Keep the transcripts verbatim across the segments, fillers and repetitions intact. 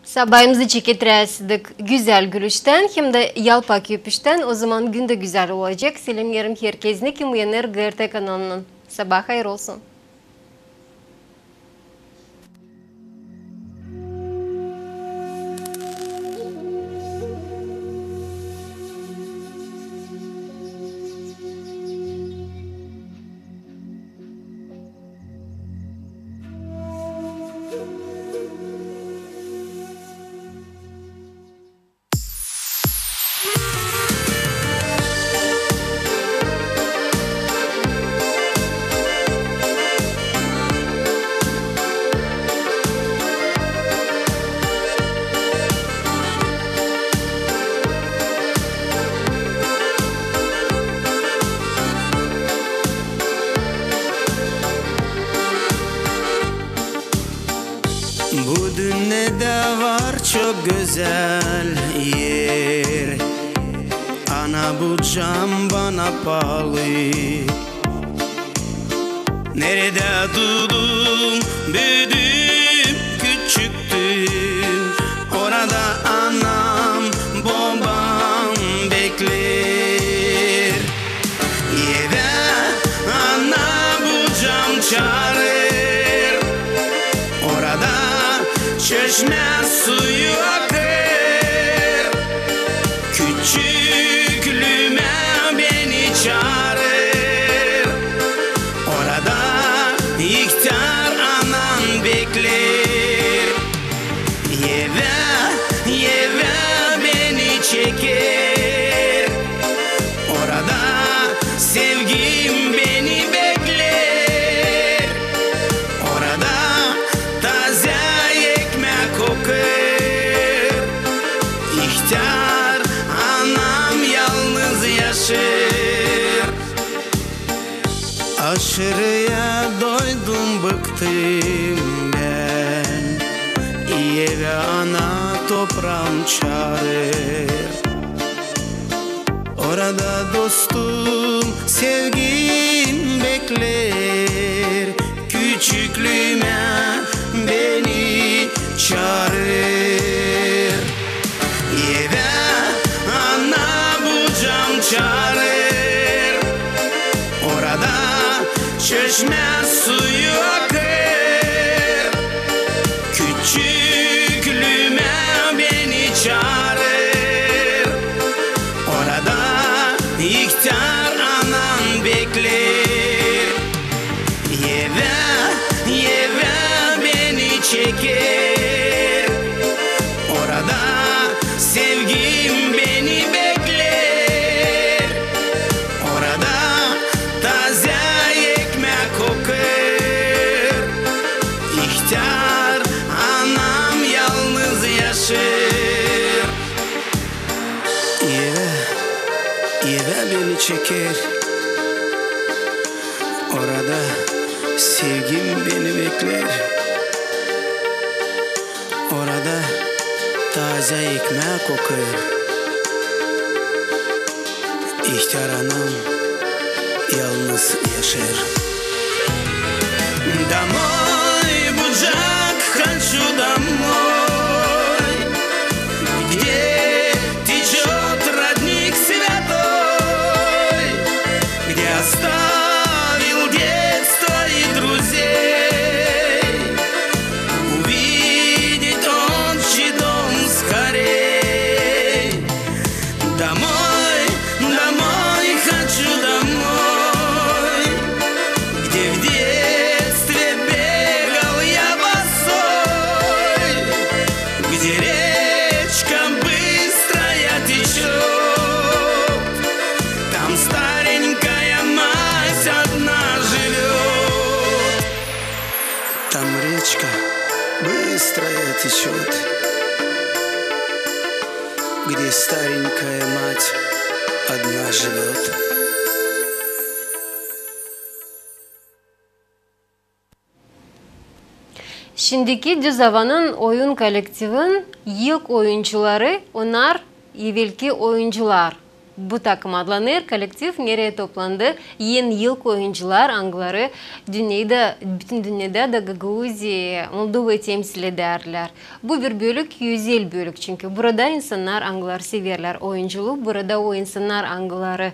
Sabaamızı çekerästik gözäl gülüştän hem dä yalpak öpüştän. O zaman gün dä gözäl olacek. Selemneerim herkeznä, kim uyanêr GRT kanalından. Sabaa hayır olsun. Bu dünnedä var çok gözäl er. Ana bucam bana paalı. Neredä duudum, büüdüm, küçüktüm, orada anam, bobam bekleer. Evä ana bucam çaarêr, orada çeşmä suyu akêr. Küçüklüümä beni çaarêr, orada ihtär anam bekleer. Evä, evä beni çeker, orada sevgim beni bekleer. Orada taza ekmäk kokêr, ihtär anam yalnız yaşêêr. Aşırıya doydum, bıktım bän, evä ana topraam çaarêr. Orada dostum, sevgim bekleer, küçüklüümä beni çaarêr. Evä ana bucam çaarêr, orada çeşmä suyu akêr. Küçüklüümä beni çaarêr, orada ihtär anam bekleer. Evä, evä beni çeker, orada sevgim beni bekleer. Orada taza ekmäk kokêr, ihtär anam yalnız yaşêr. Evä, evä beni çeker, orada sevgim beni bekleer. Orada taza ekmäk kokêr, ihtär anam yalnız yaşêr. Домой, буджак, хочу домой, где течёт родник святой, где оставил детство и друзей, увидеть отчий дом скорей. Домой, домой, хочу домой, где в детстве бегал я босой, где речка быстрая течёт, там старенькая мать одна живёт. Там речка быстрая течёт, где старенькая мать одна живёт. Şindiki Düz Avanın oyun kollektivin ilk oyuncuları, onnar evelki oyuncular. Bu takım adlanêr kollektiv, neredä toplandı en ilk oyuncular, angıları dünnedä, bütün dünnedä da Gagauziya, Moldovayı temsil edärlär. Bu bir bölük, özel bölük, çünkü burada insannar, angıları severlär oyunculuu, burada o insannar, angıları,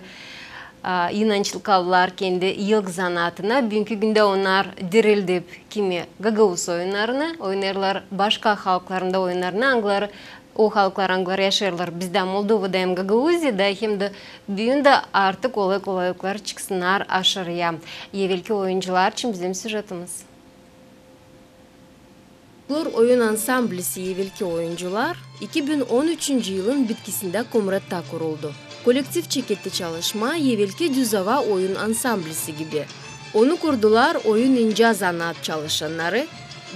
a, inançlı kaldılar kendi ilk zanaatına. Büünkü gündä onnar dirildip, kimi gagauz oyunnarını oynêêrlar, başka halkların da oyunnarını, angıları o halklar, angıları yaşêêrlar bizdä Moldovada hem Gagauziyada, hem dä büün dä artık olêr kolaylıklar çıksınnar aşırıya. Evelki oyuncular için bizim süjetimiz. Folklor oyun ansamblisi Evelki oyuncular iki bin on üçüncü yılın bitkisindä Komratta kuruldu. Kollektiv çeketti çalışmaa evelki Düz ava oyun ansamblisi gibi. Onu kurdular oyun incä zanaat çalışannarı,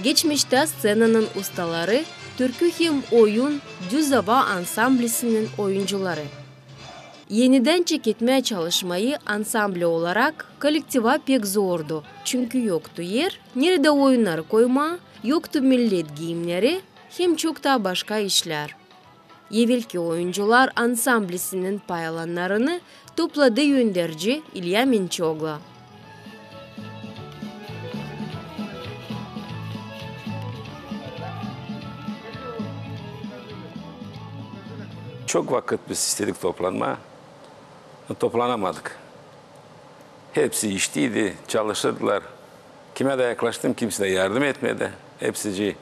geçmiştä sţenanın ustaları, türkü hem oyun Düz ava ansamblisinin oyuncuları. Enidän çeketmää çalışmayı ansambli olarak kollektiva pek zordu, çünkü yoktu er, neredä oyunnarı koymaa, yoktu millet giimneri hem çok taa başka işlär. Evelki oyuncular ansamblisinin pay alannarını topladı önderci İlya Mençoglu. Çok vakıt biz istedik toplanmaa, toplanamadık. Hepsi işteydi, çalışırdılar. Kimä dä yaklaştım, kimsä dä yardım etmedi. Hepsicii,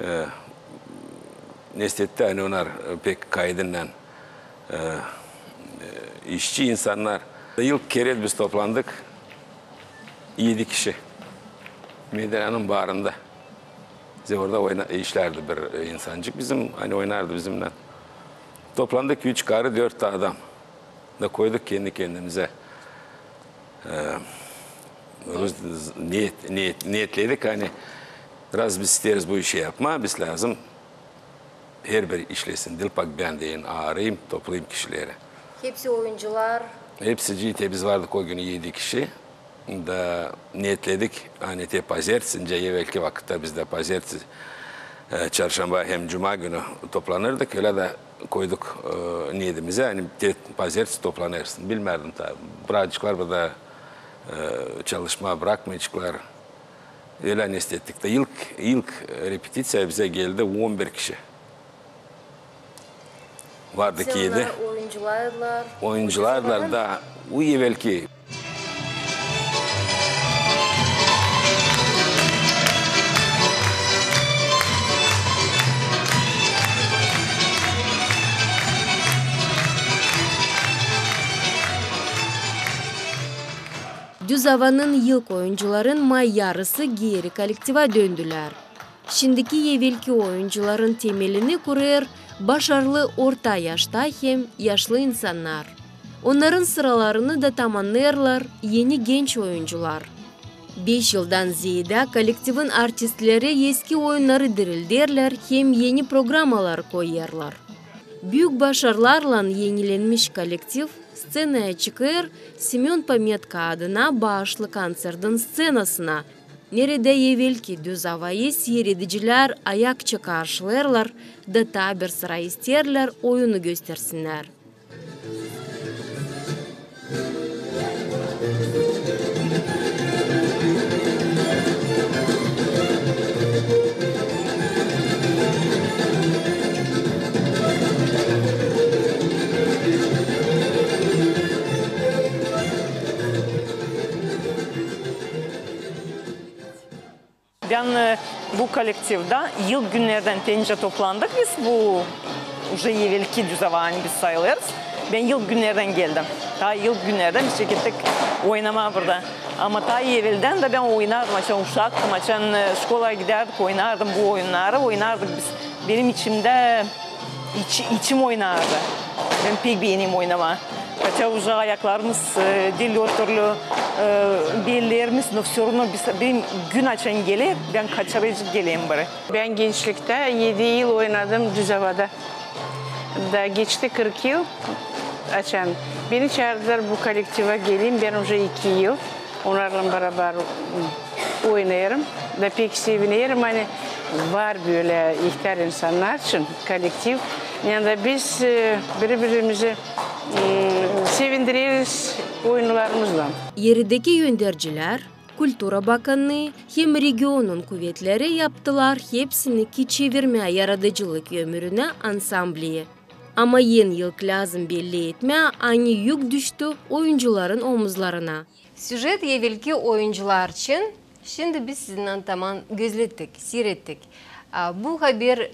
e, neşetti, ani onnar, e, pek kaydınnan, e, e, işçi insannar. İlk kerä biz toplandık edi kişi. Medenanın baarında. Bizdä orada oyna-, işlärdi bir, e, insancık bizim, ani oynardı bizimnän. Toplandık üç karı, dört taa adam. Da koyduk kendi-kendimizä, e, ruz-, niyet-, niyet-, niyetledik, ani raz biz isteeriz bu işi yapmaa, biz lääzım herbir işlesin. Diil pak bän deyni aarayım, toplayım kişileri. Hepsi oyuncular. Hepsicii te biz vardık o gün edi kişi. Da niyetledik, ani te pazertesi, nicä evelki vakıtta bizdä pazertesi, e, çarşamba hem cuma günü toplanırdık, ölä dä koyduk, e, niyetimizä, ani te pazertesi toplanêrsın. Bilmärdim taa, bırakaceklar burada, e, çalışmaa bırakmayaceklar. Ölä neşettik. Da ilk, ilk repetisiya bizä geldi on bir kişi. Vardı ki edi. Oyunculardılar. Oyunculardılar da, o evelki. Düz avanın ilk oyuncuların may yarısı geeri kollektiva döndülär. Şindiki evelki oyuncuların temelini kurêr başarılı orta yaşta hem yaşlı insannar. Onnarın sıralarını da tamannêêrlar eni genç oyuncular. Beş yıldan zeedä kollektivin artistleri eski oyunnarı dirildärlär hem eni programalar koyêrlar. Büük başarılarlan enilenmiş kollektiv sţenaya çıkêr Semön Pometka adına baaşlı kontsertin sţenasına, neredä evelki Düz avayı siiredicilär ayakça karşılêêrlar da taa bir sıra isteerlär oyunu göstersinnär. Bän, e, bu kollektivdä ilk günnerdän, te nicä toplandık biz, bu uje evelki Düz ava, ani biz sayılêrız. Bän ilk günnerdän geldim. Taa ilk günnerdän biz çekettik oynamaa burada. Ama taa eveldän dä bän oynardım, açan uşaktım, açan, e, şkolaya gidärdik, oynardım bu oyunnarı, oynardık biz. Benim içimdä iç-, içim oynardı. Bän pek beenerim oynamaa. Хотя uje ayaklarımız, e, diil o türlü, e, bellerimiz, но всё равно biz, benim gün açan geler, bän kaçarıcı gelerim bari. Bän gençliktä edi yıl oynadım Düz avada. Da geçti kırk yıl, açan beni çaardılar bu kollektiva geleyim, bän uje iki yıl onnarlan barabar Oynêêrım da pek sevinerim, ani var bölä ihtär insannar için kollektiv. Yani da biz, e, biri-birimizi, m, sevindireriz oyunlarımızlan. Eredäki öndercilär, Kultura bakannıı hem regionun kuvetleri yaptılar hepsini, ki çevirmää yaradıcılık ömürünä ansambli. Ama en ilk lääzım belli etmää, ani yük düştü oyuncuların omuzlarına. Süjet evelki oyuncular için. Şindi biz sizinnän taman gözlettik, siirettik. A, bu haber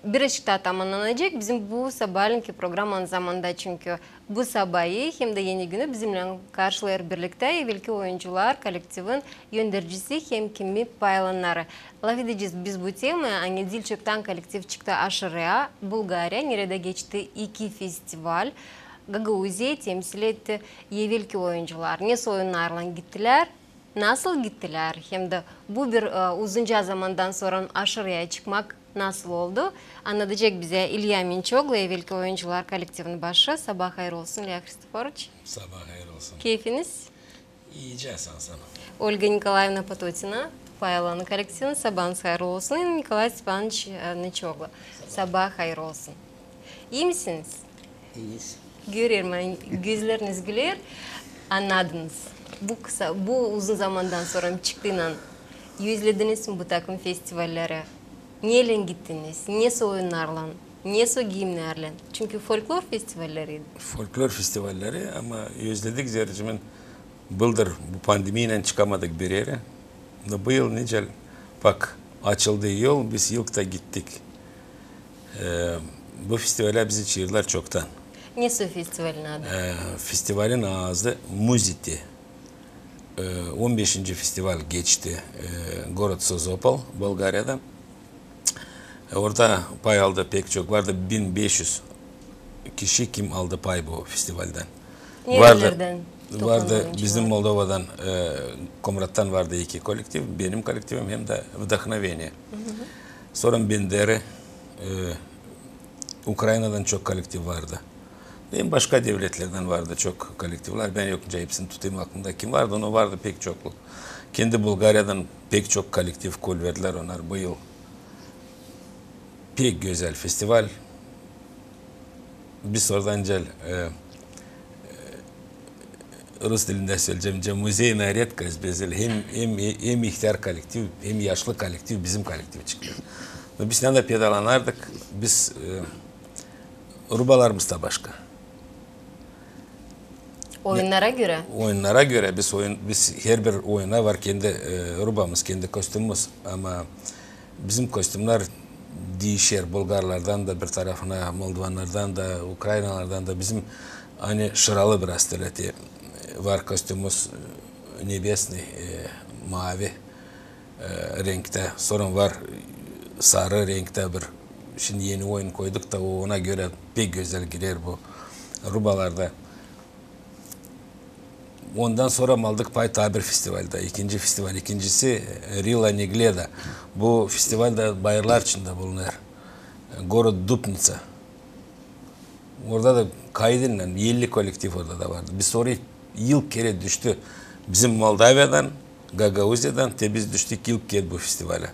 birazcık taa tamanlanacek bizim bu sabaalenki programanın zamanında, çünkü bu sabayı hem dä eni günü bizimnän karşılêêr birliktä evelki oyuncular kollektivin öndercisi hem kimi payalannarı. Lafedecez biz bu temayı, ani diil çoktan kollektiv çıktı aşırıya, Bulgariya, neredä geçti iki festival. Gagauziya temsil etti evelki oyuncular. Nesoy oyunnarlan gittilär, nasıl gittilär, hem dä bu bir, e, uzunca zamandan sora aşırıya çıkmak nasıl oldu, annadacek bizä İlya Minçoglu, evelki oyuncular kollektivinin başı. Sabaa hayır olsun, İlya Hristoforoviç. Sabaa hayır olsun. Keyfiniz? İicä, sansana. Olga Nikolaevna Pototina, payalannı kollektivin, sabaanız hayır olsun. Nikolay Stepanoviç, e, Minçoglu. Sabaa hayır olsun. İi misiniz? İiyiz. Görerim, ani gözleriniz güler. Annadınız. Bu kısa, bu uzun zamandan sora çıktıynan özlediniz mi bu takım festivalleri? Neylän gittiniz? Nesoy oyunnarlan? Nesoy giimnärlän? Çünkü folklor festivalleriydi. Folklor festivalleri, ama özledik, zerä bıldır bu pandemiyalan çıkamadık bir erä. Da bu yıl nicä pak açıldı yol, biz ilk taa gittik. E, bu festivalä bizi çaardılar çoktan. Nesoy festivalin adı? E, festivalin adı Muziti. E, on beşinci festival geçti, e, город Созопол, Bulgariyada. E, orada pay aldı pek çok, vardı bin beş üz kişi, kim aldı pay bu festivaldän. Vardı, nerelerdän vardı toplandı bizim oyuncular? Moldovadan, e, Komrattan vardı iki kollektiv, benim kollektivim hem dä Вдохновение. Sora benderi, e, Ukraynadan çok kollektiv vardı. Hem başka devletlerdän vardı çok kollektivlär. Bän yok nicä hepsini tutayım aklımda, kim vardı, ama vardı pek çokluk. Kendi Bulgariyadan pek çok kollektiv kol verdilär onnar bu yıl. Pek gözäl festival. Biz oradan gel, e, e, rus dilindä söleyecäm, nicä музейная редкость, безел hem, hem, hem ihtär kollektiv, hem yaşlı kollektiv, bizim kollektiv çıktı. No biz ne dä pedalanardık, biz, e, rubalarımız da başka. Oyunnara görä? Oyunnara görä. Biz oyun, biz herbir oyuna var kendi, e, rubamız, kendi kostümümüz. Ama bizim kostümnär diişer bulgarlardan da bir tarafına, moldovannardan da, ukraynalardan da. Bizim, ani, şıralı biraz, te var kostümümüz, e, небесный, e, maavi e, renktä. Sora var sarı renktä bir. Şindi eni oyun koyduk da, o, ona görä pek gözäl girer bu rubalarda. Ondan sora aldık pay taa bir festivaldä. İkinci festival, ikincisi, e, Rila Negleda. Bu festival da bayırlar içindä bulunêr. E, город Дупница. Orada da kaydınnan elli kollektiv orada da vardı. Biz sora ilk kerä düştü bizim Moldaviyadan, Gagauziyadan, te biz düştük ilk kerä bu festivalä.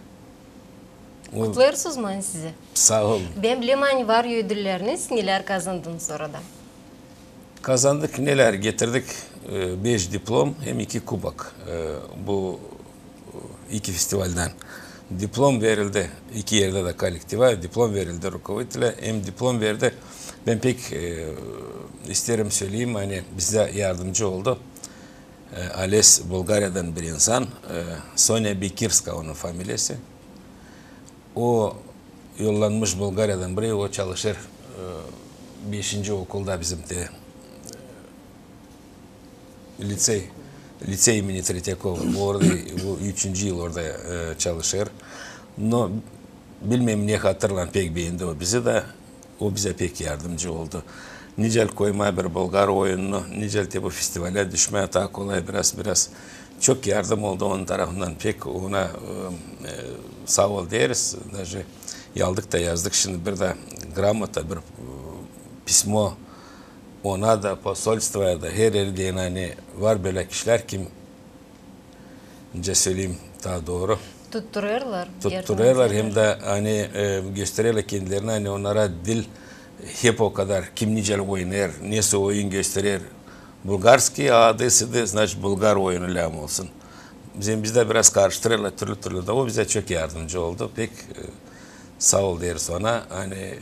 O... Kutlêêrız o zaman sizi. Saa olun. Bän bilerim, ani var ödülleriniz, nelär kazandınız orada? Kazandık nelär, getirdik, e, beş diplom hem iki kubok. E, bu iki festivaldän. Diplom verildi iki erdä dä kollektivä, diplom verildi rukovoditelä, hem diplom verdi, bän pek, e, isteerim söleyim, ani bizä yardımcı oldu, e, Ales, Bulgariyadan bir insan, e, Sonya Bekirska onun familiyası. O yollanmış Bulgariyadan buraya, o çalışêr, e, beşinci okulda bizim te, e, лицей, лицей имени Третьякова. Orada bu üçüncü yıl orada, e, çalışêr. No, bilmeerim, ne hatırlan, pek beendi o bizi da. O bizä pek yardımcı oldu. Nicä koymaa bir bulgar oyununu, nicä te bu festivalä düşmää taa kolay biraz, biraz. Çok yardım oldu onun tarafından. Pek ona, e, e, saa ol deeriz. Даже aldık da yazdık. Şindi bir dä gramota, bir, e, pismo ona da, posolstvoya da, her erdä, ani var bölä kişilär, kim, nicä söleyim, Taa dooru. Tutturêrlar. Tutturêrlar hem dä, ani, e, göstererlär kendilerini, ani onnara diil hep o kadar kim nicä oynêêr, nesoy oyun gösterer. Bulgarskiy adı, sidi, znaçit, bulgar oyunu lääzım olsun. Bizim bizdä biraz karıştırêrlar türlü-türlü, da o bizä çok yardımcı oldu. Pek, e, saa ol deeriz ona. Ani, e,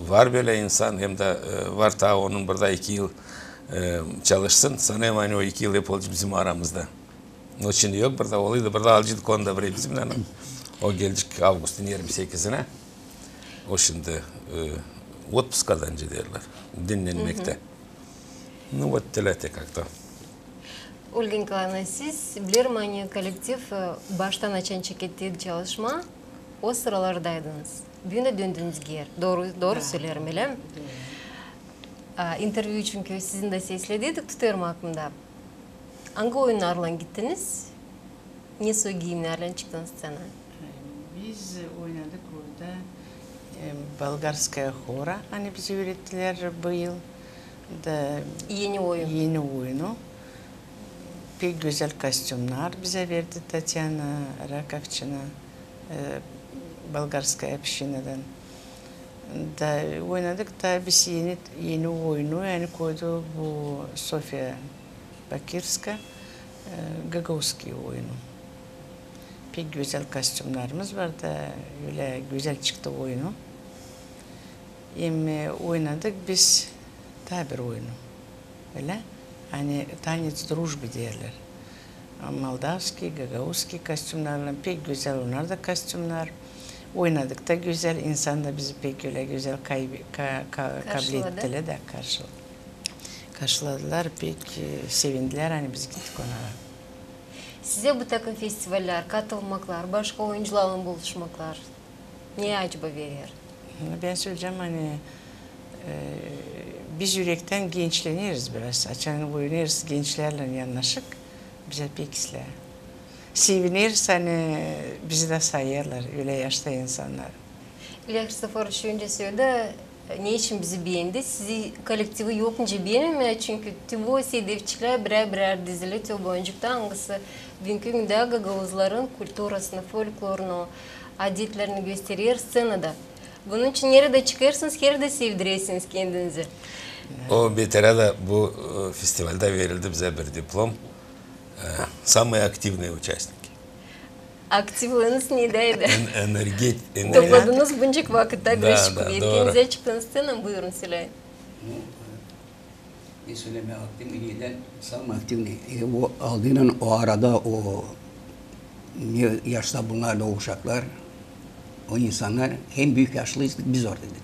var bölä insan, hem dä, e, var taa onun burada iki yıl, e, çalışsın. Sanêrım, ani o iki yıl hep olacek bizim aramızda. Onun için yok burada, olaydı, burada alaceydık onu da buraya bizimnän. O gelecek avgustun irmi sekizinä. O şindi, e, otpuskadan deerlär, dinnenmektä. Ну вот, tölä te как-то. Olga Nikolaevna, siz, bilerim, ani kollektiv, e, baştan açan çeketti çalışmaa, o sıralardaydınız. Büün dä döndünüz geeri. Dooru, dooru söleerim, ölä mi? A, intervyu, çünkü sizinnän seslediydik, tutêrım aklımda. Angı oyunnarlan gittiniz? Nesoy giimnärlän çıktınız sţenaya? Biz oynadık orada, e, bolgarskaya hora, ani bizi üürettilär bu yıl. Da eni oyun. Eni oyunu. Pek gözäl kostümnär bizä verdi Tatyana Rakovçina, e, bolgarskaya opşinadan. Da oynadık da biz eni, eni oyunu, ani koydu bu Sofia Bakirska, e, gagauzskiy oyunu. Pek gözäl kostümnarımız var da, ölä gözäl çıktı oyunu. Hem, e, oynadık biz taa bir oyunu. Ölä, ani tanets drujbi deerlär. Moldavskiy, gagauzskiy kostümnarlan, pek gözäl onnar da kostümnar. Oynadık da gözäl, insan da bizi pek ölä gözäl kay-, ka-, ka-, kablettilär da karşıla-, karşıladılar, pek, e, sevindilär, ani biz gittik onnara. Sizä bu takım festivallär, katılmaklar, başka oyuncularlan buluşmaklar ne acaba verer? Bän söleyecäm, ani, e, biz ürektän gençleneriz biraz. Açan oynêêrız gençlärlän yannaşık, bizä pek islää. Sevineriz, ani bizi dä sayêrlar ölä yaşta insannar. İlya Hristoforoviç, öncä söledi, neçin bizi beendi. Sizi kollektivi yok nicä beenmemää, çünkü te bu seydevçiklär birär-birär dizili te boyuncukta, angısı büünkü gündä gagauzların kulturasını, folklorunu, adetlerini gösterer sţenada. Bunun için neredä çıkêrsınız, herdä sevdirersiniz kendinizi. O beterä dä bu, e, festivalda verildi bizä bir diplom. E, самые активные участники. Aktivliiniz nedäydä? En-, energet-, ener- Topladınız buncuk vakıtta bir şık. Kendinizä çıktınız sţenaya, buyurun, söleyin. Ну, e, ne sölemää, aktivnıy, nedän самый активный? E, o aldıynan o arada o ne yaşta bunnar da o uşaklar, o insannar, hem büük yaşlıydık biz oradaydık.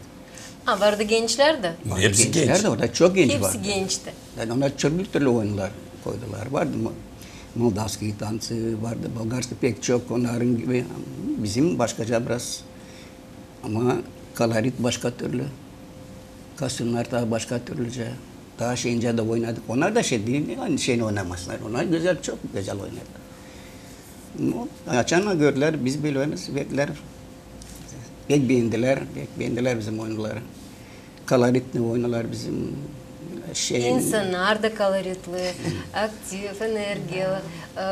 A, vardı gençlär dä? Vardı gençlär dä, orada çok genç vardı. Hepsi gençti. Yani onnar çok büük türlü oyunnar koydular. Vardı mo-, moldavskiy tanţı, vardı bolgarskiy, pek çok onnarın gibi. Bizim başkaca biraz. Ama kolorit başka türlü. Kostümnär taa başka türlücä. Taa şencä dä oynadık. Onnar da şey diil, ani şey oynamasınnar. Onnar gözäl, çok gözäl oynadılar. Ну, açan da gördülär, biz bileriz, verdilär. Pek beendilär, pek beendilär bizim oyunları. Koloritni oynadılar bizim şey. İnsannar da koloritli, aktiv, energiyalı. E,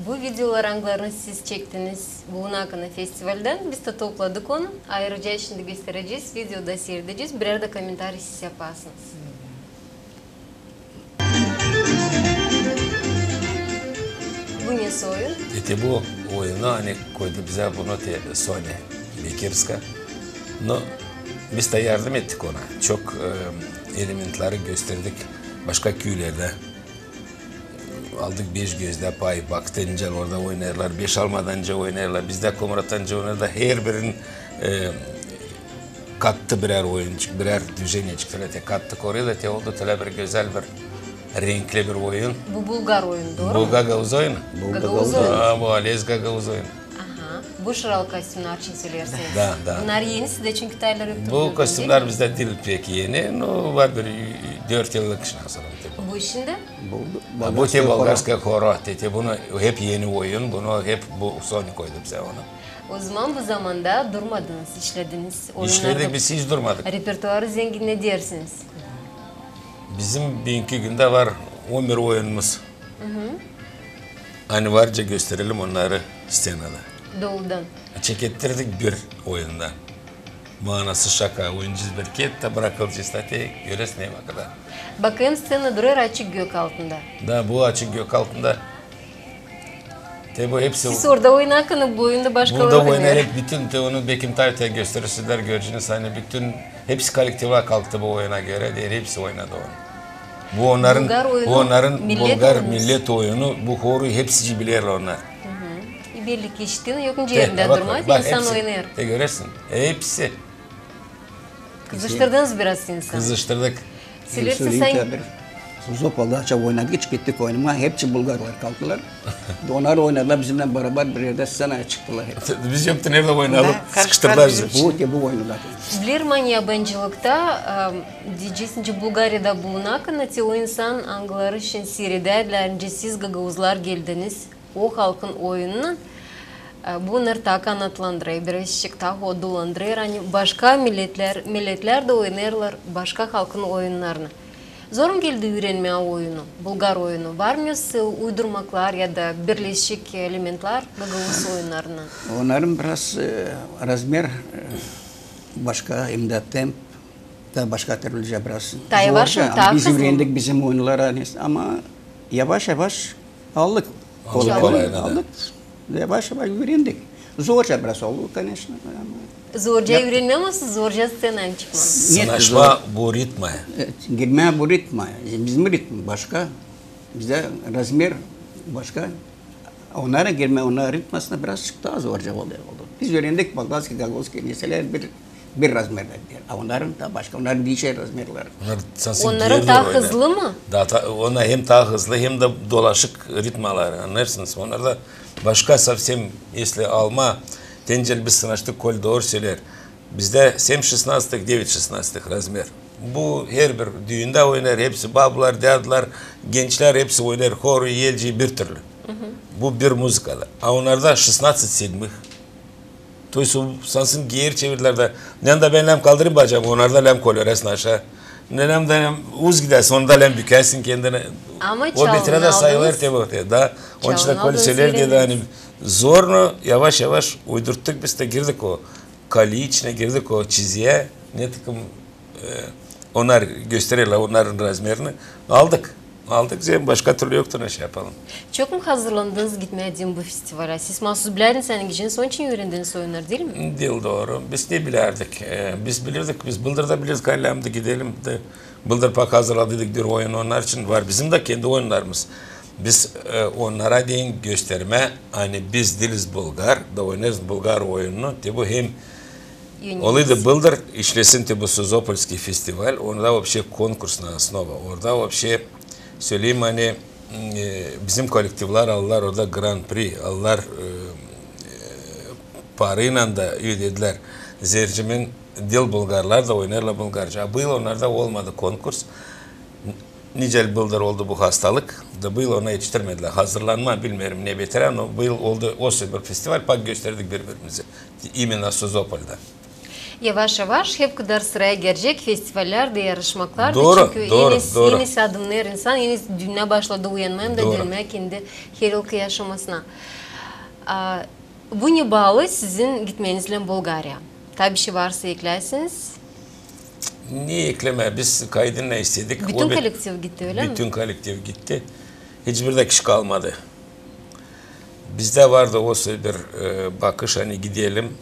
bu videolar, angılarını siz çektiniz bu Nakana festivaldän, biz dä topladık onu. Ayırıca şindi gösterecez, videoda siiredecez, birär dä kommentariy siz yapasınız. Bu nesoy oyun? Te bu oyunu, ani koydu bizä bunu te Sonya Bekirska. No, biz dä yardım ettik ona. Çok, e, elementleri gösterdik başka küülerdä. Aldık beş gözdä pay, baktık nicä orada oynêêrlar, beş almadan nicä oynêêrlar, bizdä komratanca oynêêrlar, herbirinin, e, kattı birär oyuncuk, birär düzenecik, tölä te kattı oraya da te oldu tölä bir gözäl, bir renkli bir oyun. Bu bulgar oyunu, dooru mu? Bu gagauz oyunu. Gagauz oyunu. A, bu alez gagauz oyunu. Aha. Bu şıralı kostümnär için söleersiniz. Da, da. Bunnar eni sizdä, çünkü tayları öptürdünüz, diil mi? Bu kostümnär bizdä diil pek eni, no, var bir dört yıllık şınav sorun. Bu şindi? Bu, bu te bolgarskaya hora, te, te bunu hep eni oyun, bunu hep bu Sonya koydu bizä onu. O zaman bu zamanda durmadınız, işlediniz. İşledik biz, hiç durmadık. Repertuarı zenginledersiniz. Bizim büünkü gündä var on bir oyunumuz. ani varca gösterelim onnarı sţenada. Doludan. Çekettirdik bir oyundan. Manası şaka, oynayacez bir kert da brakılacez, te göresin ne vakıda. Bakayım, sţena durêr açık gök altında. Da, bu açık gök altında. Te bu hepsi... Siz orada oynarkan, bu oyunda başkaları oynar. Burada oynar hep bütün, te onu Bekim Tayt'a gösterseyler, göreceniz, ani bütün, hepsi kolektiva kalktı bu oyuna görä, deer, hepsi oynadı onu. Bu onnarın, bu onnarın bulgar millet oyunu, bu horu hepsi bilerlär onnar. Hı hı. E, belli ki işittin, yok nicä erindä durmaz, insan oynêêr. Te görersin, hepsi. Kızıştırdınız biraz insanı. Kızıştırdık. Söleersin sän. Sozopolda açan oynadık, çıktık oynamaa, hepsi bulgarlar kalktılar. Onnar oynadılar bizimnän barabar, bir erdä sţenaya çıktılar hep. Biz yoktuk, neredä oynayalım, sıkıştırdılar bizi. Bu, te bu oynadılar. Bilerim, ani yabancılıkta, e, deyecez, nicä Bulgariyada bulunarkan, te o insan, angıları şindi siiredärdilär, nicä siz, gagauzlar, geldiniz o halkın oyununan, e, bu onnarı taa kanatlandırêr, birazçık taa hodullandırêr, ani başka milletlär, milletlär dä oynêêrlar başka halkın oyunnarını. Zor mu geldi üürenmää oyunu, bulgar oyunu? Var mı uydurmaklar ya da birleşik elementlär gagauz oyunnarınnan? Onnarın biraz, e, razmer, e, başka, hem dä temp, taa başka türlücä biraz zorca. Biz üürendik bizim oyunlara, ama yavaş-yavaş aldık. Aldık. Yavaş-yavaş üürendik. Zorca biraz oldu, koneçno. Zorca üürenmää, ama zorca sţenaya çıkmaa. Sınaşmaa bu ritmaya. Girmää bu ritmaya. Bizim ritm başka. Bizdä razmer başka. Onnara girmää, onnarın ritmasına birazçık taa zorca oldu. Biz üürendik bulgarskıy, gagauzskıy, neselär bir bir razmerdä. A onnarın taa başka, onnarın diişer razmerleri. Onnar taa hızlı mı? Da, onnar hem taa hızlı, hem dä dolaşık ritmaları, annêêrsınız. Onnarda başka sovsem, esli almaa, te nicä biz sınaştık, Kolä dooru söleer. Bizdä sem şesnastых, devet şesnastых razmer. Bu herbir düündä oynêêr, hepsi bablar, dädlär, gençlär, hepsi oynêêr, horu, elci, bir türlü. Bu bir muzıkada. A onnarda şesnatsıt sedmıh. То есть, sansın geeri çevirdilär dä. Nenem dä bän lääm kaldırayım bacamı, onnar da lääm kolêrsin aşaa. Nenem dä lääm uz gidäsin, onnar da lääm bükäsin kendini. O beterä dä sayılêr te bu, te, da. Onun için dä Kolä söleer, dedi, ani zorno, yavaş-yavaş uydurttuk biz dä, girdik o koleyi içinä, girdik o çiziyä, ne takım e, onnar göstererlär onnarın razmerini. Aldık. Aldık, zerä başka türlü yoktu, ne şey yapalım. Çok mu hazırlandınız gitmää deyni bu festivala? Siz mahsus bilärdiniz, ani gideceniz, onun için üürendiniz oyunnarı, diil mi? Diil, dooru. Biz ne bilärdik? E, biz bilärdik, biz bıldır da bilärdik, ani lääm dä gidelim dä. Bıldır pak hazırladıydık bir oyun onnar için. Var bizim dä kendi oyunnarımız. Biz, e, onnara deyni göstermää, ani biz diiliz bulgar, da oynêêrız bulgar oyununu. Te bu hem olêydı bıldır, işlesin te bu Sozopolskıy festival, onda вообще konkurs na osnova. Orada вообще, söleyim, ani, e, bizim kolektivlär aldılar orada gran-pri, aldılar, e, e, paraylan da ödedilär. Zerä diil bulgarlar da oynêêrlar bulgarca. A bu yıl onnarda olmadı konkurs. Nicä bıldır oldu bu hastalık, da bu yıl ona etiştirmedilär. Hazırlanmaa, bilmeerim ne beterä, ama bu yıl oldu o bir festival, pak gösterdik biri-birimizi. İmennä Sozopolda. Yavaş-yavaş hep kadar sıraya gelecek festivallär dä, yarışmaklar da. Dooru, çünkü dooru, enisi, dooru. Enisi adımnêêr insan, enisi dünnä başladı uyanmaa hem dä dönmää kendi her yılkı yaşamasına. A, bu ne baalı sizin gitmeeniz lääm Bulgariya? Taa bişey varsa eklärsiniz. Ne eklemää, biz kaydınnan istedik. Bütün kolektiv gitti, ölä mi? Bütün kolektiv gitti. Hiçbir dä kişi kalmadı. Bizdä vardı o bir, e, bakış, ani gidelim,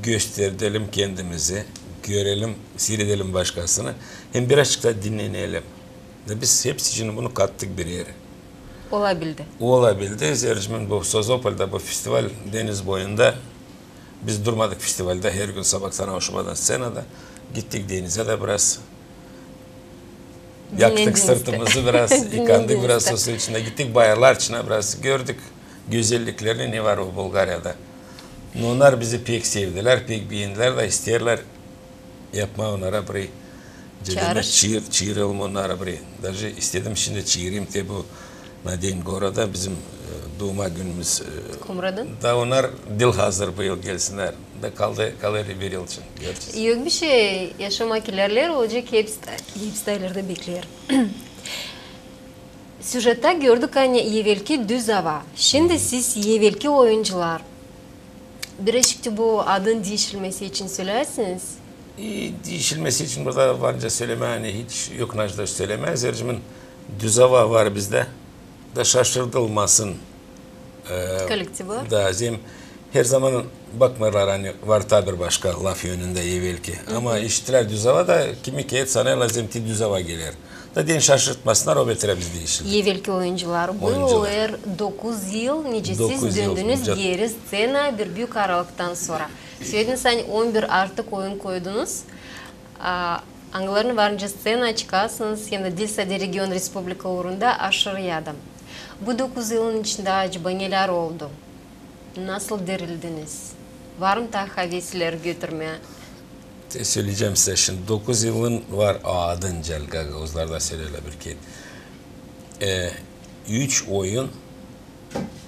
gösterelim kendimizi, görelim, siiredelim başkasını, hem birazçık da dinnänelim. Da biz hepsi için bunu kattık bir erä. Olabildi. Olabildi. Zerä bu Sozopolda bu festival deniz boyunda. Biz durmadık festivalda, her gün sabaadan uşumadan sţenada. Gittik denizä dä biraz. Yaktık sırtımızı biraz, yıkandık biraz o su içindä. Gittik bayırlar içinä biraz, gördük gözelliklerini, ne var o Bulgariyada. No, onnar bizi pek sevdilär, pek beendilär da isteerlär yapmaa onnara bir çiir, çiirelmäk onnara bir. Даже istedim şindi çiireyim te bu на день города, bizim, e, duuma günümüz, e, Komratın. Da onnar diil hazır bu yıl gelsinnär. Da kaldı, kalêr bir yıl için. Görecez. Yok bişey, yaşamak ilerleer, olacek, hepsi dä, hepsi dä ileride bekleer. Süjettä gördük, ani evelki Düz ava. Şindi siz evelki oyuncular. Birazcık bu adın diişilmesi için söleersiniz? E, diişilmesi için burada var nicä sölemää, ani hiç yok nicä sölemää. Zerä Düz ava var bizdä. Da şaşırılmasın, e, kolektivä. Da, zerä herzaman bakmêêrlar, ani var taa bir başka laf önündä evelki. Ama işittärlär Düz ava da kimi kiyat sanêrlar, zerä te Düz ava geler. Da deyni şaşırtmasınnar, o beter biz diişildik. Evelki oyuncular. Bu oyuncular. Dokuz yıl, nicä siz döndünüz geeri sţenaya bir büük aralıktan sora. Sölediniz, ani on bir artık oyun koydunuz. A, angılarını var nicä sţenaya çıkarsınız, hem dä diil sade region, respublika uurunda aşırı yaada. Bu dokuz yılın içindä acaba nelär oldu? Nasıl dirildiniz? Var mı taa havesler götürmää? Te söleyecäm sizä şindi. Dokuz yılın var adın, nicä gagauzlar da söleerlär bir kiyat. E, üç oyun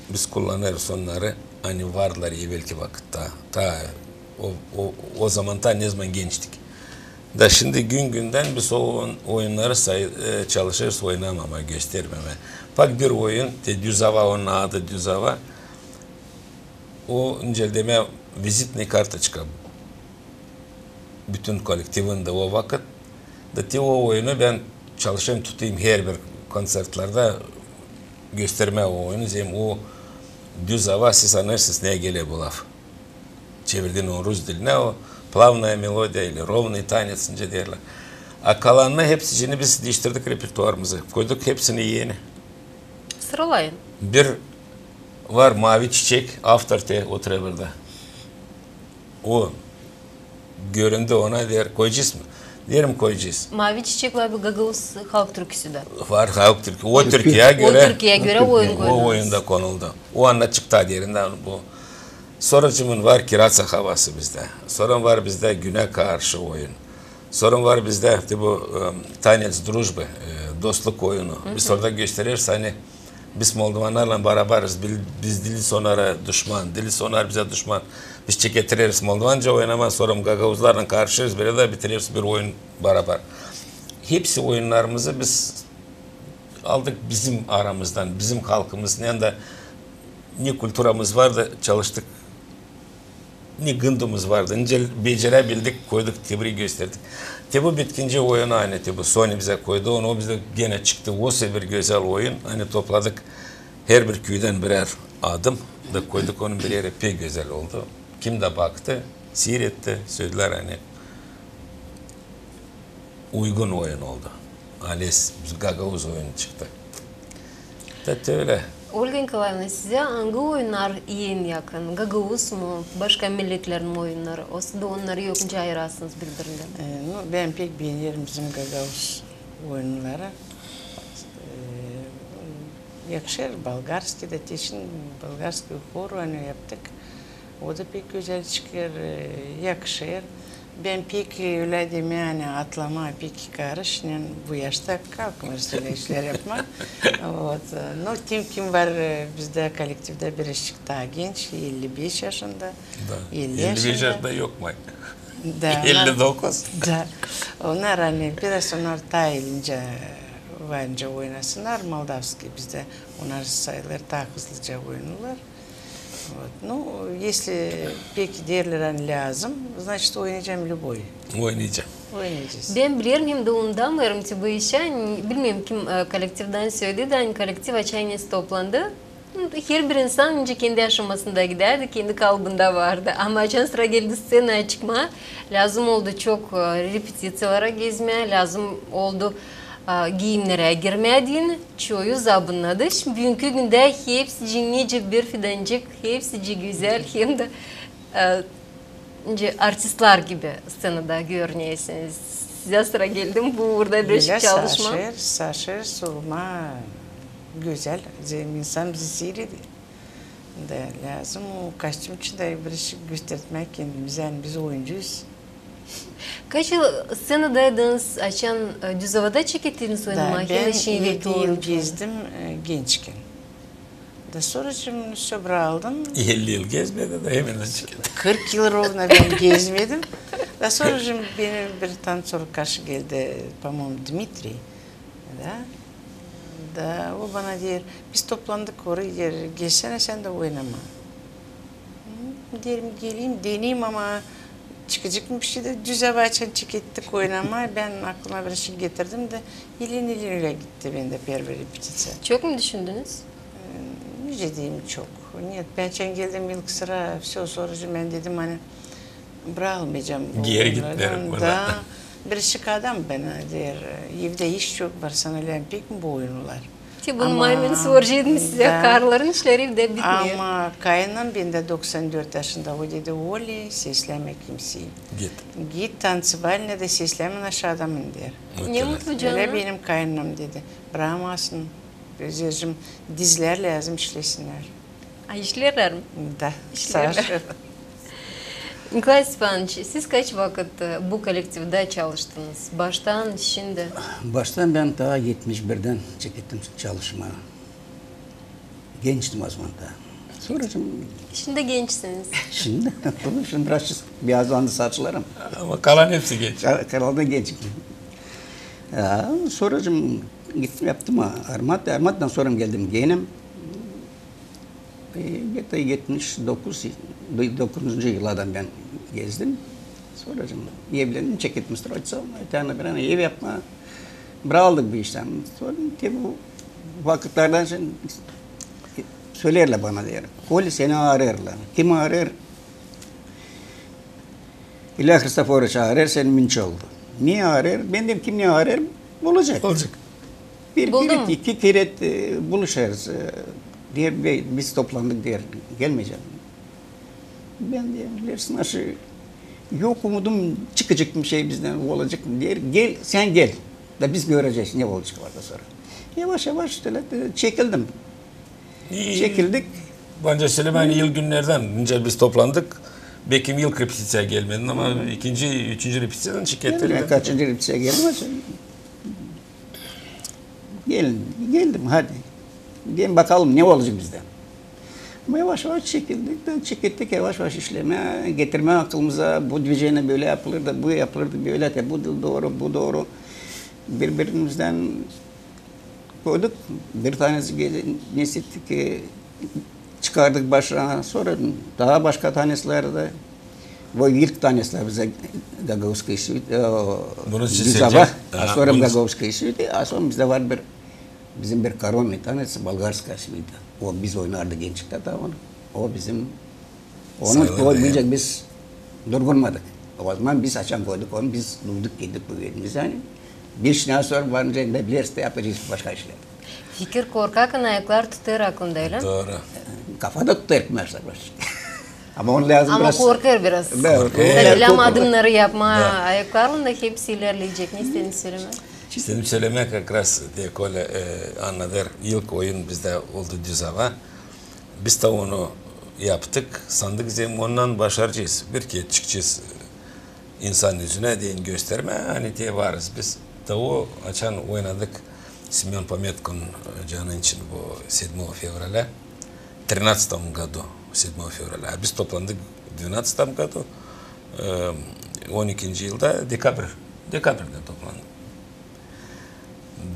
biz kullanêrız onnarı, ani vardılar evelki vakıtta. Taa o, o, o zaman taa nezaman gençtik. Da şindi gün-gündän biz o oyun-, oyunnarı say-, e, çalışêrız oynamamaa, göstermemää. Bak, bir oyun, te Düz ava, onun adı Düz ava. O, nicä demää, vizitnaya kartoçka bütün kolektivin dä o vakıt. Da te o oyunu bän çalışêrım, tutêrım herbir konţertlerdä göstermää o oyunu. Zerä o Düz ava, siz annêêrsınız, ne geler bu laf. Çevirdin onu rus dilinä, o плавная мелодия или ровный танец, nicä deerlär. A kalanını hepsicini biz diiştirdik repertuarımızı. Koyduk hepsini eni. Sıralayın. Bir var Mavi çiçek, avtor te oturêr burada. O göründü, ona deer, koyacez mı? Deerim, koyacez. Mavi çiçek var bir gagauz halk türküsü dä. Var halk türküsü. O türküyä görä, o türküyä görä oyun koydunuz. O oyunda konuldu. O anda çıktı derindän bu. Sora, cımın, var Kiraţa havası bizdä. Sora var bizdä Günä karşı oyun. Sora var bizdä te bu, e, танец дружбы, e, dostluk oyunu. Biz orada göstereriz, ani biz moldovannarlan barabarız, bil-, biz diiliz onnara duşman, diiliz onnar bizä duşman. Biz çeketireriz moldovanca oynamaa, sora gagauzlarlan karışêrız, bölä dä bitireriz bir oyun barabar. Hepsi oyunnarımızı biz aldık bizim aramızdan, bizim halkımızdan, hem dä ne kulturamız vardı, çalıştık. Ne gındımız vardı, nicä becerä bildik, koyduk, te burayı gösterdik. Te bu bitkinci oyunu, ani te bu Sony bizä koydu, onu o bizdä genä çıktı. O sefer gözäl oyun, ani topladık herbir küüdän birär adım da koyduk onu bir erä, pek gözäl oldu. Kim dä baktı, siir etti, söledilär, ani uygun oyun oldu. Ales, gagauz oyunu çıktı. Da te ölä. Olga Nikolaevna, sizä angı oyunnar en yakın? Gagauz mu, başka milletlerin oyunnarı? Osa da onnarı yok nicä ayırasınız biri-birindän? E, nu, bän pek beenerim bizim gagauz oyunnarı. E, yakışêr, болгарский da, te şindi болгарский хору, ani yaptık. O da pek gözäl çıkêr, e, yakışêr. Bän pek, e, ölä demää, ani atlamaa pek karış, ani bu yaşta kalkmêêr ölä işlär yapmaa. Вот, e, nu, tim kim var, e, bizdä kolektivdä birazcık taa genç, elli beş yaşında, da, elli yaşında. Elli beş yaşında yok mu? Da, elli dokuz. Da. Onnar, ani biraz onnar taa elince, var nicä oynasınnar, moldavskiy bizdä, onnar sayılêr taa hızlıca oynuyorlar. Вот. Ну, если pek deerlär, ani lääzım, значит, oynayacam любой. Oynayacam. Oynayacez. Bän bilerim, hem dä unudamêêrım te bu işä, ani bilmeerim, kim, e, kolektivdän söledi, ani kolektiv açan nesä toplandı. Herbir insan nicä kendi aşamasında gidärdi, kendi kalıbında vardı. Ama açan sıra geldi sţenaya çıkmaa, lääzım oldu çok, e, repetiţiyalara gezmää, lääzım oldu, e, giimnerä girmää deyni. Çoyu zabunnadı. Şindi büünkü gündä hepsicii nicä bir fidancık, hepsicii gözäl, hem dä, e, nicä artistlär gibi sţenada görünersiniz. Sizä sıra geldi mi bu uurda birazcık çalışmaa? Saşêr, saşêr, olmaa gözäl. Zerä insan bizi siireder. Da lääzım o kostüm için dä birazcık göstermää kendimizi, ani biz oyuncuyuz. Kaç yıl sţenadaydınız, açan, e, Düz avada çekettiniz oynamaa? Da bän edi yıl gezdim, e, gençkän. Da sora şindi söbraldım. Elli yıl gezmedi da, hemen çeketti. Kırk yıl ровно bän gezmedim. Da sora şindi beni bir tanţor karşı geldi, по-моему, Dmitriy. Da. Da o bana deer, biz toplandık orayı, deer, gelsene sän dä oynama. Hı, deerim, geleyim, deneyim, ama çıkacek mı bişey dä düz ava, açan çekettik oynama. Bän aklıma bir şey getirdim dä, ileri-ileri ölä gitti bendä первая репетиция. Çok mu düşündünüz? Ee, nicä deyim, çok. Нет, bän açan geldim ilk sıra, всё, sora bän dedim, ani brakmayacam bu oyunları. Geeri git deerim bana. Da birisi adam bana deer, evdä iş çok var, sana lääzım pek mi bu oyunlar? Te bunu ama, maymun soraceydım sizä, da, karıların işleri evdä bitmeer. Ama kaynanam bendä doksan dört yaşında, o dedi, Oля, seslämä kimseyi. Git. Git танцевальныйda, seslämä aşaadamın, deer. Ne mutlu canına. Ölä benim kaynanam dedi. Brakmasın, gözüm, dizlär lääzım işlesinnär. A, işleerlär mi? Da, işleerlär. Saşa. Nikolay Stepanoviç, siz kaç vakıt, e, bu kollektivdä çalıştınız? Baştan, şindi? Baştan bän taa etmiş birdän çekettim çalışmaa. Gençtim o zaman taa. Sora şindi gençsiniz. Şindi, şindi biraz, biraz azaldı saçlarım. Ama kalan hepsi genç. Ka-, kalan da genç. Ya, sora şindi gittim, yaptım Armat. Armattan sora geldim genim. E, где-то etmiş dokuz, dokuzuncu yıllardan bän gezdim. Sora şindi evlendim, çekettim строиться, öteki bir ev yapmaa. Braktık bu işleri. Sora te bu vakıtlardan şindi söleerlär bana, deer, Kolä, seni aarêêrlar. Kim aarêêr? İlya Hristoforoviç aarêêr, seni münçä oldu. Ne aarêêr? Bän deerim, kim ne aarêêr, bulacek. Bulacek. Bir, bir iki kerä, e, buluşêrız, e, deer, biz toplandık, deer, gelmeyecek. Bän deerim, bilersin, aşı, yok umudum, çıkacek bir şey bizdän, olacek mı, deer, gel, sän gel. Da biz görecez, ne olacek orada sora. Yavaş-yavaş şölä, e, çekildim. Çekildik. Bence sölemää, ani ilk günnerdän, nicä biz toplandık, bekim ilk repetitsiyaya gelmedin, ama ikinci, üçüncü repetitsiyada çekettik. Kaçıncı repetitsiyaya geldim, açan geldim, geldim, hadi. Deerim, bakalım, ne olacek bizdän. Ama yavaş-yavaş çekildik da çekettik yavaş-yavaş işlemää, getirmää akılımıza, bu движение bölä yapılır da, bu yapılır da bölä, te bu dooru, bu dooru. Bir-birimizdän koyduk, bir tanesi gele-, nesittik, çıkardık başa, sora taa başka taneslär dä. Bu ilk taneslär bizä Gagauzskaya suita, e, bunu düz ava, a sora Gagauzskaya suita, a sora bizdä var bir, bizim bir koronnıy tanesi, Bolgarskaya suita. O biz oynardık gençliktä taa onu. O bizim Onu koymayacek, biz durgunmadık. O zaman biz açan koyduk onu, biz durduk, gittik bu elimizä, ani bir şundan sora var nicä da bilersin, yapacez başka işlär. Fikir korkarkan ayaklar tutêr aklında, ölä mi? Dooru. Kafa da tutêr, başka. Ama onu lääzım biraz. Ama korkêr biraz. Korkêr. Tabii, lääzım adımnarı yapmaa ayaklarlan da hepsi ilerleyecek. Ne istedim sölemää? İstedim sölemää, как раз te Kolä, e, annadêr, ilk oyun bizdä oldu düz ava. Biz dä onu yaptık, sandık, zem ondan başaracez. Bir kerä çıkacez insan üzünä deyni göstermää, ani te varız biz. Da o, açan oynadık Semön Pometkon, e, canı için bu седьмого февраля, тринадцатом году, седьмого февраля. A biz toplandık двенадцатом году, e, on ikinci yılda dekabr, dekabrda toplandık.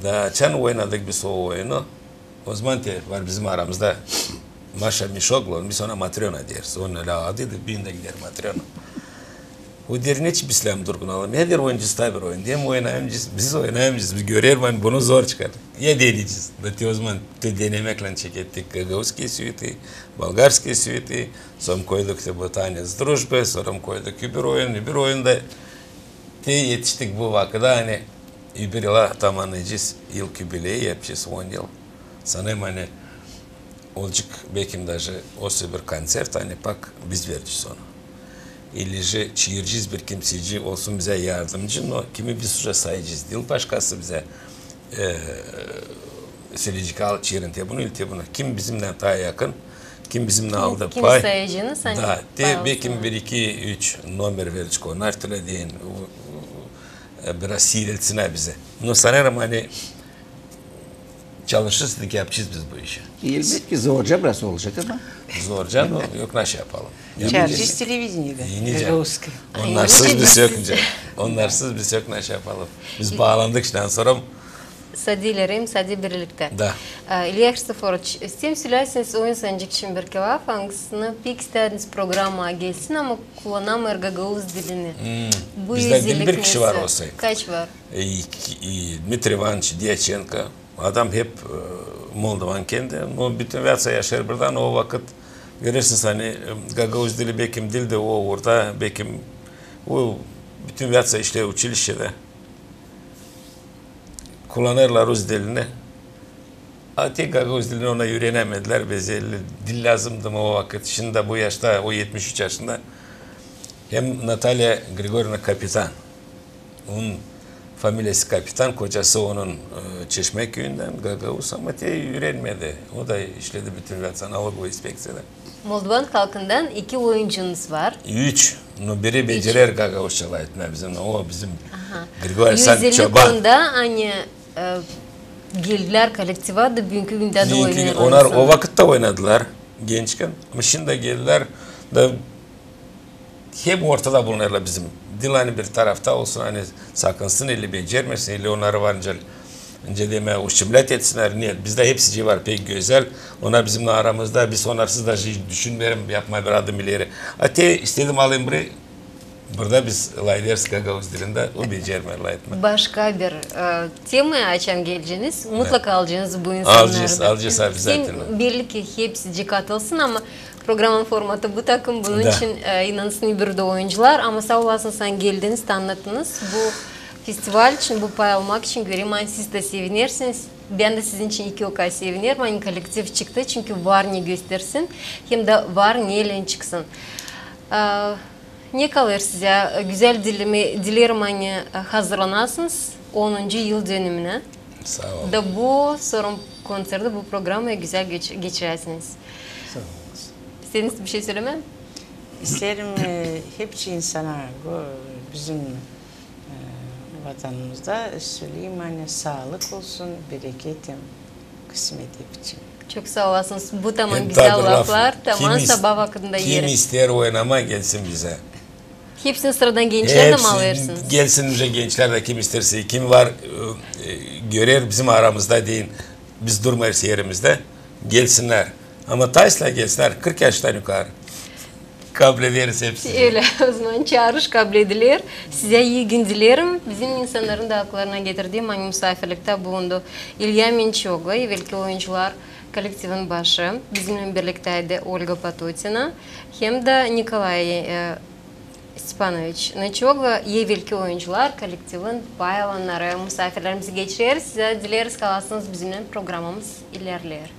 Da açan oynadık biz o oyunu, o zaman te var bizim aramızda Maşa Mişoglu, biz ona Matröna deeriz. Onun ölä adıydı, büün dä gider Matröna. O deer, neçin biz lääzım durgunalım? Ya, deer, oynayacez taa bir oyun. Deerim, oynayacez, biz oynayacez, biz görerim, ani bunu zor çıkar. Ya deneyecez. Da te o zaman te denemekle çekettik Gagauzskaya suitayı, Bolgarskaya suitayı, sora koyduk te bu tanec drujbı, sora koyduk öbür oyun, öbür oyun da te etiştik bu vakıda, ani öbür yıla tamannayacez, yıl yubileyi yapacez, on yıl. Sanêrım, ani olacek bekim даже особый bir koncert, ani bak biz verecez onu. İli же çevirecez bir kimseycii, olsun bizä yardımcı, no kimi biz уже sayacez diil başkası bizä, e, söleyecek, al, çevirin te bunu, ili te bunu. Kim bizimnän taa yakın, kim bizimnän aldı pay. Kimi sayacez, ani da te bekim bir, iki, üç nomer verecez, onnar türlü deyni, biraz siireltsin bizä. No sanêrım, ani çalışırsak, yapacez biz bu işi. Elbetki, zorca biraz olacek ama. Zorca, no yok, naşey yapalım. Çaaracez televideniedä. Gagauzskaya. Onnarsız biz yok, onnarsız biz yok, naşey yapalım. Biz baalandık şundan sora. Sade ileri hem sade birliktä. Da. E, İlya Hristoforoviç, isteerim söleyäsiniz o insancık için bir iki laf, angısını pek istärdiniz programaya gelsin, ama kullanamêêr gagauz dilini. Bu bizdä özellik bir kişi var nesä? Kaç var? E, iki, e, Dmitriy İvanoviç Dyaçenko. Adam hep, e, moldovan kendi. O bütün Viyatsa yaşêêr burada, o vakıt görersiniz, ani, e, gagauz dili bekim diil dä, o orada bekim, o bütün Viyatsa işleer uçilişçedä. Kullanêrlar rus dilini. A te gagauz dilini ona üürenemedilär, bezelli dil lääzımdı mı o vakıt. Şindi bu yaşta, o etmiş üç yaşında. Hem Natalya Grigorivna Kapitan. Onun familiyası Kapitan, kocası onun, e, Çeşmä küüyündän, gagauz, ama te üürenmedi. O da işledi bütün Viyatsa nalog inspekţiyada. Moldovan halkından iki oyuncunuz var. Üç. No biri becerer gagauzça lafetmää bizim. O bizim Grigoriy Aleksantroviç Çoban. Onda, ani, e, geldilär kolektiva da, büünkü gündä dä oynêêrlar. Onar o vakıtta oynadılar gençkän. Ama şindi geldilär da hep ortada bulunêrlar bizim. Diil ani bir tarafta olsun, ani sakınsın, ili becermesin, ili onnarı var nicä, nicä demää, uşçimlät etsinnär. Нет, bizdä hepsicii var pek gözäl. Onnar bizim aramızda, biz onnarsız da hiç düşünmeerim yapmaa bir adım ileri. A te istedim alayım burayı, burada biz lafederiz gagauz dilindä, o becermeer lafetmää. Başka bir, e, temaya açan geleceniz, mutlaka alacenız bu insannarı da. Alacez, alacez обязательно. Hem belli ki hepsicii katılsın, ama programanın formatı bu takım, bunun için, e, inansın burada oyuncular, ama saa olasınız, ani geldiniz, tanıttınız bu festival için, bu pay almak için. Görerim, ani siz dä sevinersiniz. Bän dä sizin için iki o kadar sevinerim, ani kolektiv çıktı, çünkü var ne göstersin, hem dä var neylän çıksın. E, ne kalêr sizä? Gözäl dileme-, dilerim, ani, e, hazırlanasınız onuncu yıl dönümünä. Saa olun. Da bu sora konserti, bu programayı gözäl geç-, geçiräsiniz. Saa olun. İsteeriniz bir şey sölemää? İsteerim, e, hepsi insana, bu bizim, e, vatanımızda söleyim, ani saalık olsun, bereket hem kısmet hepsi için. Çok saa olasınız. Bu taman gözäl laflar, taman sabaa vakıdında yeri. Kim isteer oynamaa, gelsin bizä. Hepsini sıradan gençlär dä mi alêrsınız? Gelsin bizä gençlär dä, kim isteerse, kim var, e, e, görer bizim aramızda deyni, biz durmêêrız erimizdä, gelsinnär. Ama taslaa gelsinnär kırk yaştan yukarı. Kablederiz hepsini. Ölä, o zaman çaarış kablediler. Sizä ii gün dilerim. Bizim insannarın da kulaklarına getirdiim, ani musaafirliktä bulundu İlya Mençoglu, evelki oyuncular kolektivin başı. Bizimnän birliktäydi Olga Patutina hem dä Nikolay, e, Stepanoviç Mençoglu, evelki oyuncular, kolektivin pay alannarı, musaafirlerimizi geçireriz. Sizä dileriz, kalasınız bizimnän, programamız ilerleer.